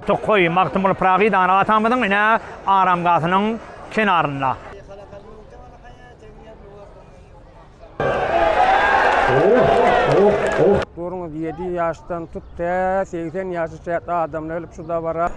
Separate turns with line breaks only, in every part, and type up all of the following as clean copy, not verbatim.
Tokaý Magtymguly Pyragy dana atamyzyň ine aramgasynyň kenarynda.
Görüňiz ýedi ýaşdan tut tä 80 ýaşa çäkli adamlar gelip şu dabara.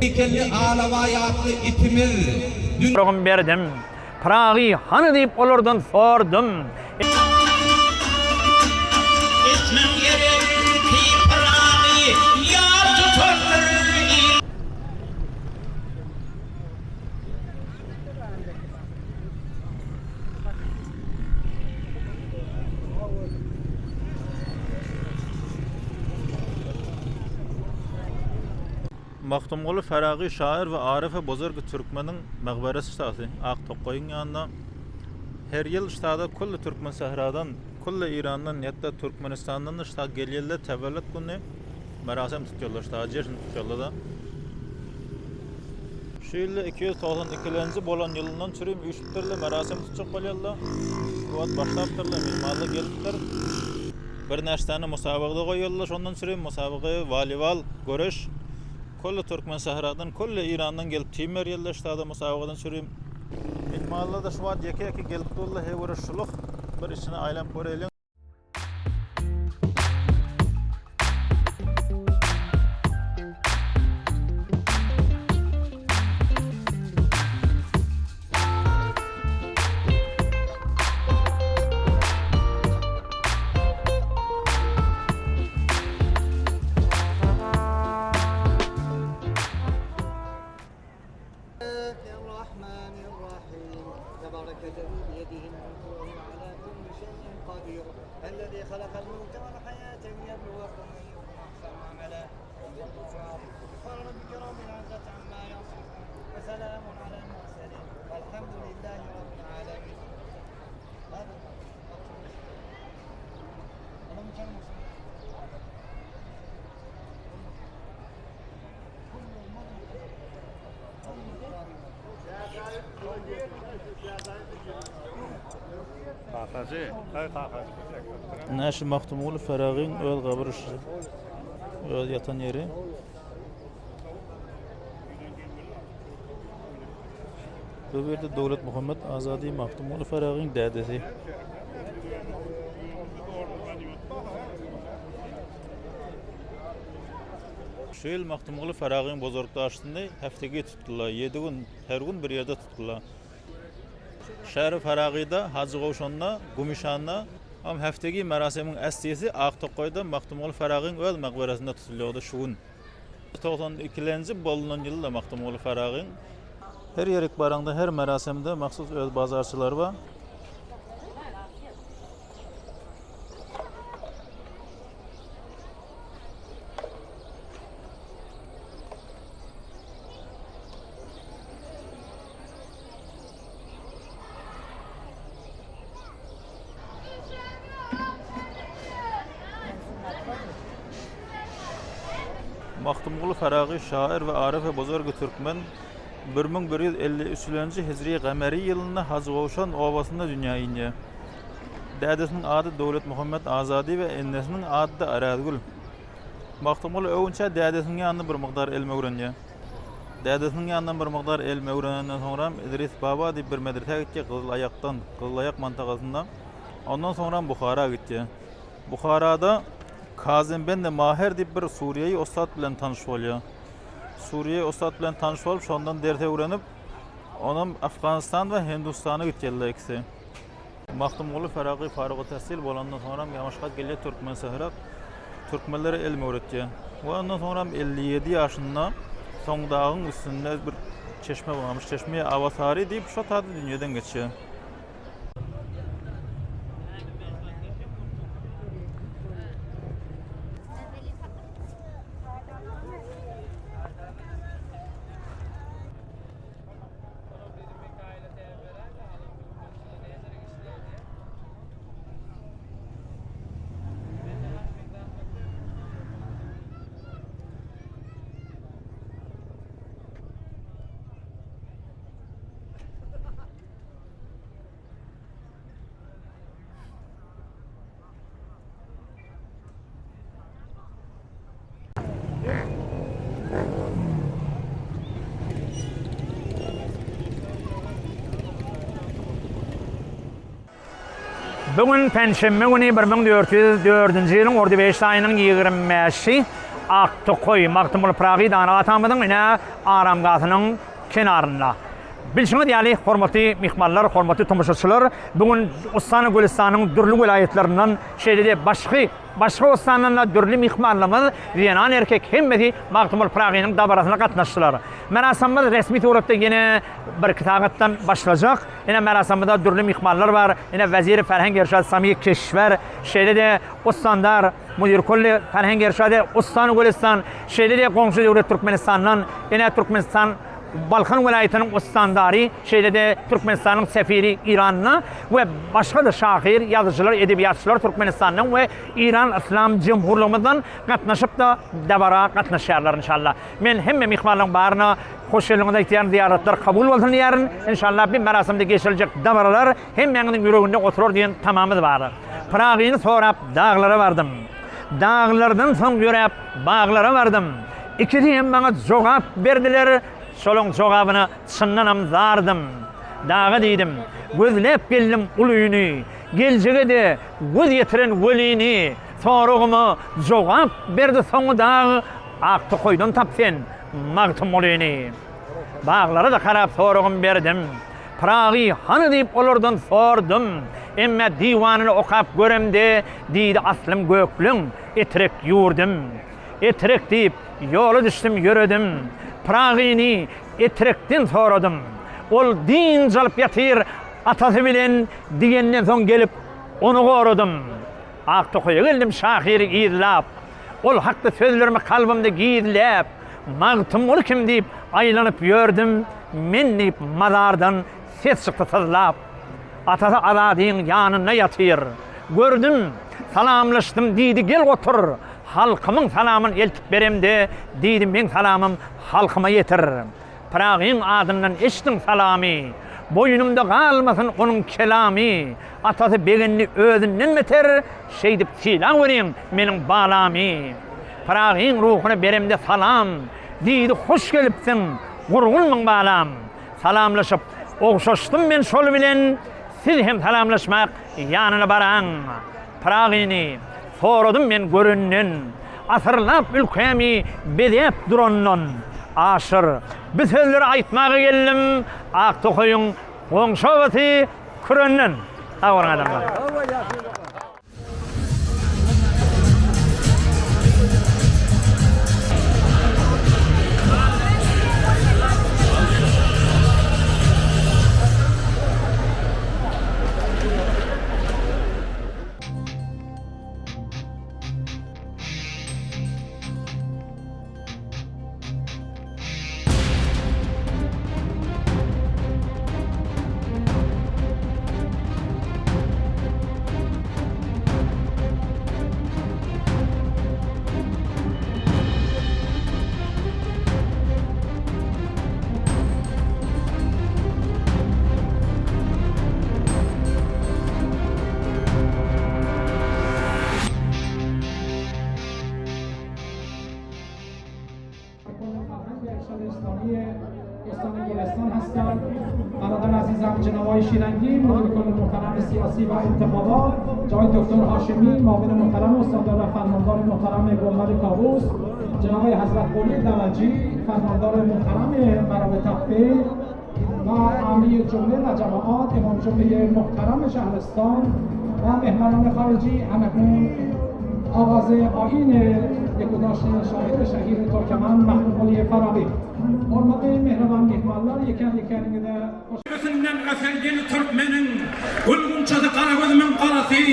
Heýkelli alabaý atly itimiz dün.
Soragym berdim. Pyragy hany diýip olardan sordum.
Etmeň gerek ki Pyragy ýar tutandyr il.
Magtymguly Faragy şaýyr we aryf-y bozurgy türkmeniň magbarasy ştasy Ak tokaýyň ýanynda. Her ýyl ştada külli türkmen sähradan, külli Eýrandan, ýatda Türkmenistandan-da şta gelýärler tewellit güni merasem tutýarlar ştada jeşn tutýarlar-da. Şu ýylda 292-lenji bolan ýylyndan çürim üýşüpdirler, merasem tutjak bolýarlar. Bu wagt başlapdyrlar, myhmanlar gelipdir. Birnäçe sany musabaga-da goýýarlar, şondan çürim musabaga wolibal, göreş. Külli türkmen sähradan, külli Eýrandan gelip tim berýärler ştada musabagadan çürim. Myhmanlar-da şu wagt ýeke-ýeke gelip durlar, heý göre şulyk bir içine aýlanyp göreýliň. Ine şu Magtymguly Faragyň öz gabyry şu. Öz ýatan ýeri. Bu ýerde Döwlet Muhammet Azady Magtymguly Faragyň dädesi. Şu ýyl Magtymguly Faragyň bozarkdaşyny häftegi tutdular. Ýedi gün, her gün bir ýerde tutdular. Şähri Faragyda, Hajygowşanda, Gümüşhanda hem häftegi merasimiň ästisi Aktokaýda Magtymguly Faragyň öz makberesinde tutulýardy şu gün. 92-lenji bolunan ýylda Magtymguly Faragyň. Her ýerik baraňda, her merasimde mahsus öz bazarçylary bar. Magtymguly Faragy şair we aryf-y bozorgy türkmen 1153-nji hijri gameri ýylynda Hajygowşan obasynda dünýä inýär. Dädesiniň ady Döwletmuhammet Azady we enesiniň ady-da Arazgül. Magtymguly öwünçä dädesiniň ýanynda bir mukdar ylym öwrenýär. Dädesiniň ýanyndan bir mukdar ylym öwrenenden soňram Idris baba diýip bir medresä gitýär Gyzylaýakdan, Gyzylaýak mantakasynda. Ondan soňram Buhara gitýär. Buharada Kazym Bende Maher diýip bir suriýeýi ussat bilen tanyş bolýar. Suriýeýi ussat bilen tanyş bolup, şondan ders öwrenip, onam Afganystan we Hindistana gitýärler ikisi. Magtymguly Faragy farygy tähsil bolandan soňram Ýamaşga gelýär Türkmensähra türkmenlere ylym öwretýär. We ondan soňram 57 ýaşynda Soňdagyň üstünde bir çeşme barmyş. Çeşme Awasary diýip şo taýda dünýeden geçýär.
Bu gün penşenbe güni 1404-nji ýylyň ordibehişt aýynyň 25-i Aktokaý Magtymguly Pyragy dana atamyzyň ine aramgasynyň kenarynda. Bilşiňiz ýaly, hormatly myhmanlar, hormatly tomaşaçylar, bu gün Ostana Gülüstanyň dürli welaýatlaryndan, şeýle-de başgy başga ostandan-da dürli myhmanlarymyz, zenan-erkek hemmesi Magtymguly Pyragynyň dabarasyna gatnaşdylar. Merasimimiz resmi suratda ýene birki sagatdan başlajak. Ine merasimimizde dürli myhmanlar bar. Ine Weziri Ferheng Erşad Sami Keşwer, şeýle-de Ostandar Müdir Kulli Ferheng Erşady Ostany Gülüstan, şeýle-de goňşy döwlet Türkmenistandan, ine Türkmenistan Balkan welaýatynyň ostandary, şeýle-de Türkmenistanyň sefiri Iranda we başga-da şahyr, ýazyjylar, edebiýatçylar Türkmenistandan we Iran Yslam Jemhurlygymyzdan gatnaşyp-da dabara gatnaşýarlar inşallah. Men hemme myhmanlaryň baryna hoş geldiňiz aýtýaryn, zyýaratlar kabul bolsun diýýärin. Inşallah bu merasimde geçiriljek dabaralar hemmäňiziň ýüreginde oturar diýen tamamyz bar. Pyragyny sorap daglara bardym. Daglardan soň ýöräp baglara bardym. Ikisi hem maňa jogap berdiler, şolaň jogabyna çyndanam zardym. Daga diýdim, gözläp geldim ulyny, geljege-de göz ýetiren welini, soragyma jogap berdi soňy dag, ak tokaýdan tap sen Magtymgulyny. Baglara-da garap soragym berdim. Pyragy hany diýip olardan sordum. Emme diwanyny okap göremde, diýdi aslym gökleň, Etrek ýurdum. Etrek diýip, ýola düşdüm, ýöredim. Pyragyny Etrekden soradym. Ol dynç alyp ýatyr atasy bilen diýenden soň gelip, ony goradym. Aktokaýa geldim şahyry yzlap. Ol hakda sözlerimi kalbymda gizläp, Magtymguly kim diýip aýlanyp ýördüm, men diýip mazardan ses çykdy syzlap. Atasy Azadyň ýanynda ýatyr. Gördüm, salamlaşdym, diýdi gel otur, halkymyň salamyn eltip beremde, diýdi meň salamym halkyma ýetir. Pyragyň adyndan eşdiň salamy, Boýnumda galmasyn onuň kelamy, Atasy begendi özünden beter, Şeýdip sylag beriň meniň balamy. Pyragyň ruhuna beremde salam, Diýdi hoş gelipsiň, gurgunmyň balam. Salamlaşyp, ogşaşdym men şol bilen, Siz hem salamlaşmak ýanyna baraň. Pyragyny soradym men görenden, Asyrlap ülkämi bezäp durandan. Aşyr, bu sözleri aýtmaga geldim, Aktokaýyň goňşy obasy Kürenden. Sag boluň adamlar.
Jülgesinden ösen ýeli türkmeniň, Gül gunçasy gara gözümiň garasy,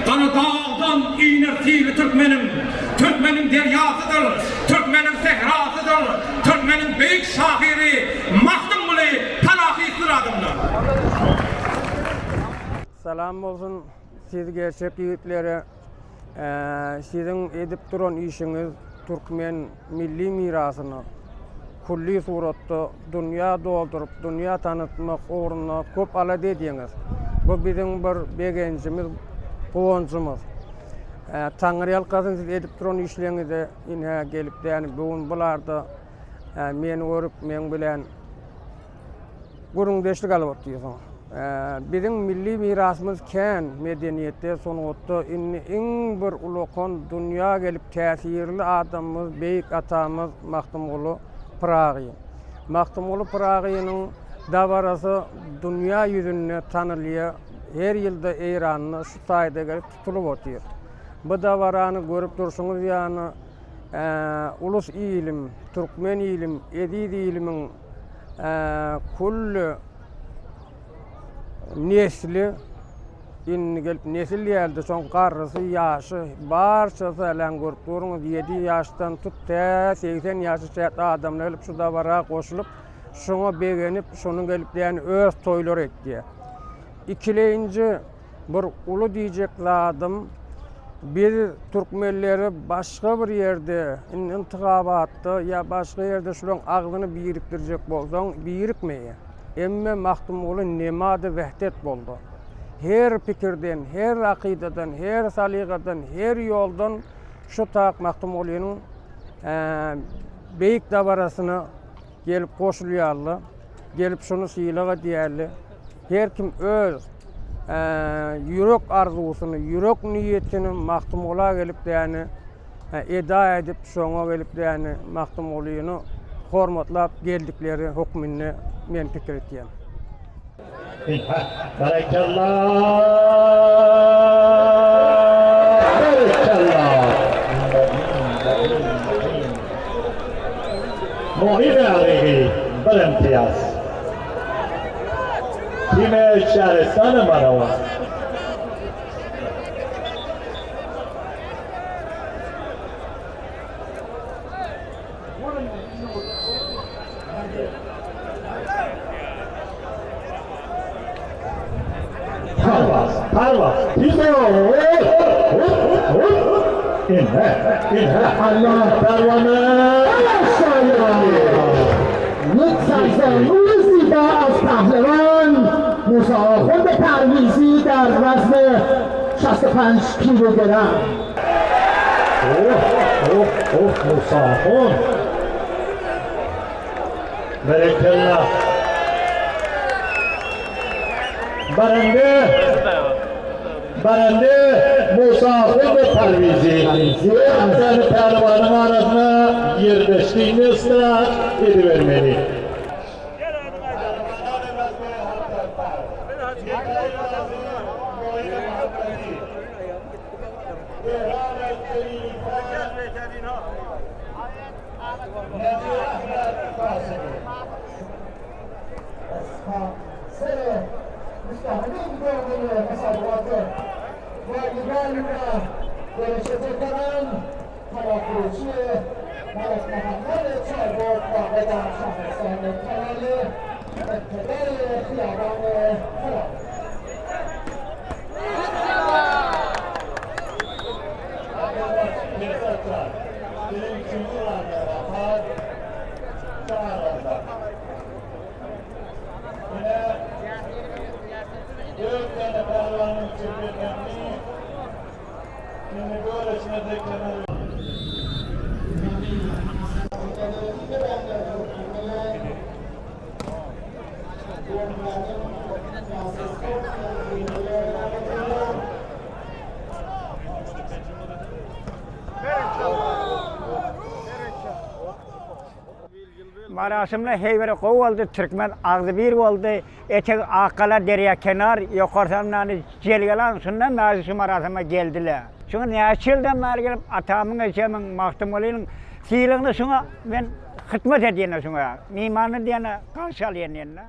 Gara dagdan iner sili türkmeniň. Türkmeniň derýasydyr, türkmeniň sährasydyr, Türkmeniň beýik şahyry Magtymguly Pyragydyr adamlar.
Salam bolsun siz gerçek ýigitlere. Siziň edip duran işiňiz türkmen milli mirasyny külli suratda dunýa dolduryp, dunýa tanytmak ugrunda köp alada edýäňiz. Bu biziň bir begenjimiz, guwanjymyz. Taňryýalkasyn siz edip duran işleriňize ine gelip däni bu gün bularda meni görüp, meň bilen gürrüňdeşlik alyp otyrsyňyz. Biziň milli mirasymyz kän, medeniýetde, sungatda indi iň bir ulakan dunýa gelip täsirli adamymyz beýik atamyz Magtymguly Pyragy. Magtymguly Pyragynyň dabarasy dunýa ýüzünde tanylýar, her ýylda Eýranda şu taýda gelip tutulyp otyr. Bu dabarany görüp durşuňyz ýaly ulus ilim, türkmen ilim, eziz ilimiň külli nesli indi gelip nesil geldi, şoň garrysy, ýaşy, barçasy hälem görüp duruňyz, ýedi ýaşdan tut tä 80 ýaşa çäkli adamlar gelip şu dabara goşulyp, şoňa begenip, şonuň gelip diýen öz toýlary etýär. Ikilenji Bir uly diýjek zadym, biz türkmenleri başga bir ýerde, indi intihabatda ýa başga ýerde şularyň agzyny birikdirjek bolsaň, birikmeýär. Emme Magtymguly nemady wehdet boldy. Her pikirden, her akydadan, her salygadan, her ýoldan şu tak Magtymgulynyň beýik dabarasyna gelip goşulýarlar, gelip şuny sylag edýärler. Her kim öz ýürek arzuwysyny, ýürek niýetini Magtymgula gelip däni eda edip, şoňa gelip däni Magtymgulyny hormatlap geldikleri hökmünde men pikir etýän.
Berekella! Berekella! Muhim Hakyky bir imtiýaz. Time şähristany Marawa. Parwaz, parwaz, Ine, ine, Allah perwana
یک سرزنگوی زیبا از پهلوان موسی آخوند پرویزی در وزن 65 کیلوگرم.
Oh, oh, oh Musa Ahun. Berekella. Barende, barende Musa Ahun Parwizi. Seni pälwanyň arasyna ýerleşdiğini ysra edibermeli.
Maraşymda heýwere gowy boldy, türkmen agzybir boldy. Etek Akgala derýa kenar, ýokarsam nany Jelgelan şundan bäri şu marasyma geldiler. Şuňa näçe ýyldan bäri gelip atamyň ejemiň Magtymgulynyň sylagyna şuňa men hytmat edýän şuňa. Mimany diýene garşy alýan diýende.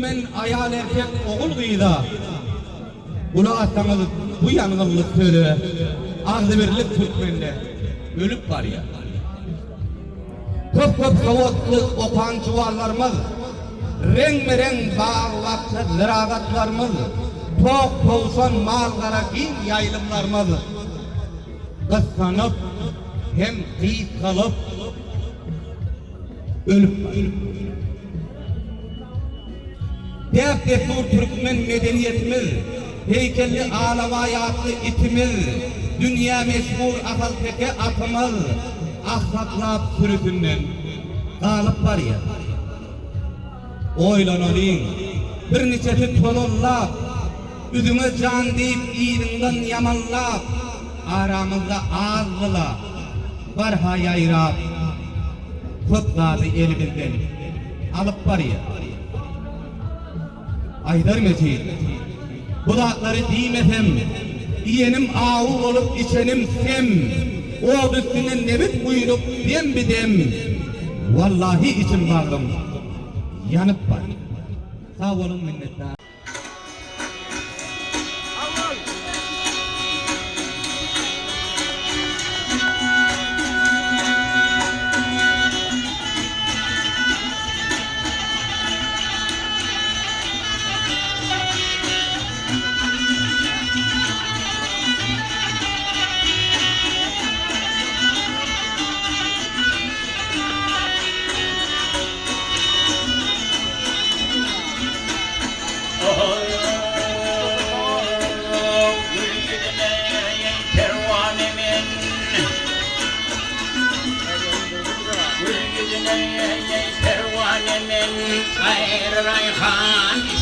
Türkmen aýal-erkek, ogul-gyza gulak assaňyz bu ýangynly söze agzybirlik türkmende ölüp barýar. Köp-köp sowatly okan juwanlarymyz, reňbe-reň bag-bakja ziragatlarymyz, tok towşan mal-gara giň ýaýlymlarymyz gyssanyp hem gysgalyp ölüp barýar. Däp-dessur türkmen medeniýetimiz, heýkelli alabaý atly itimiz, dünýä meşhur ahalteke atymyz agsaklap sürüsinden galyp barýar. Oýlanalyň, birniçesi tolallap, üzüňe jan diýip yzyňdan ýamanlap, aramyzda azdyla, barha ýaýrap, köp zady elimizden alyp barýar. Aýdar Mejit, Bu zatlary diýmesem, iýenim awy bolup, içenim sem, ot üstüne nebit guýlup dem-bi-dem, wallahy içim-bagrym ýanyp barýar. Sag boluň minnetdar.
Gül ýüzüne perwana men, gaýry raýhan.